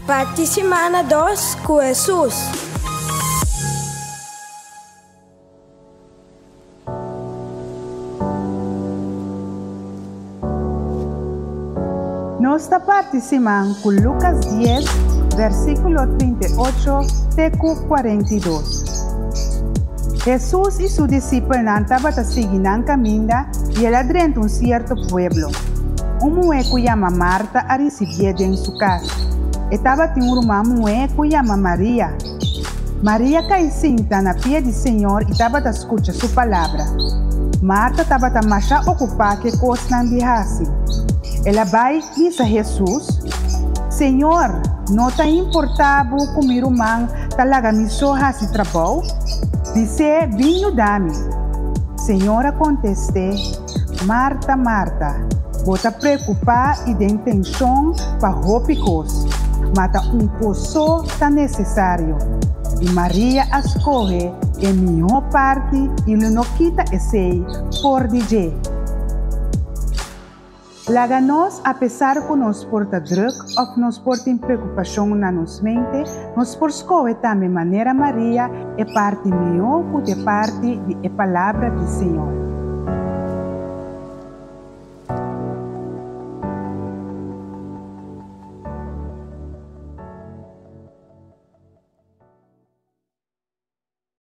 Parti simana dos ku Hesus. Nos ta parti siman ku Lukas dies, versíkulo 38 te ku 42. Hesus i su disipelnan tabata sigui nan kaminda i el a drenta un sierto pueblo. Un muhé ku yama Marta a risibié den su kas. E tabatin un ruman muhé ku yama Maria. Maria kai sinta na pia di Señor i tabata skucha su palabra. Marta tabata masha okupá ku e kosnan di hasi. El a bai bisa Hesus, Señor, no ta importá bo ku mi ruman ta laga mi so hasi trabou? Bis'é bin yuda mi. Señor a kontest'é, Marta, Marta, bo ta preokupá i den tenshon pa hopi kos, ma ta un kos so ta nesesario. I Maria a skohe e mihó parti i lo no kita esei for di dje. Laga nos, apesar ku nos por ta drùk òf nos por tin preokupashon na nos mente, nos por skohe tambe manera Maria e parti mihó ku ta e parti di e Palabra di Señor.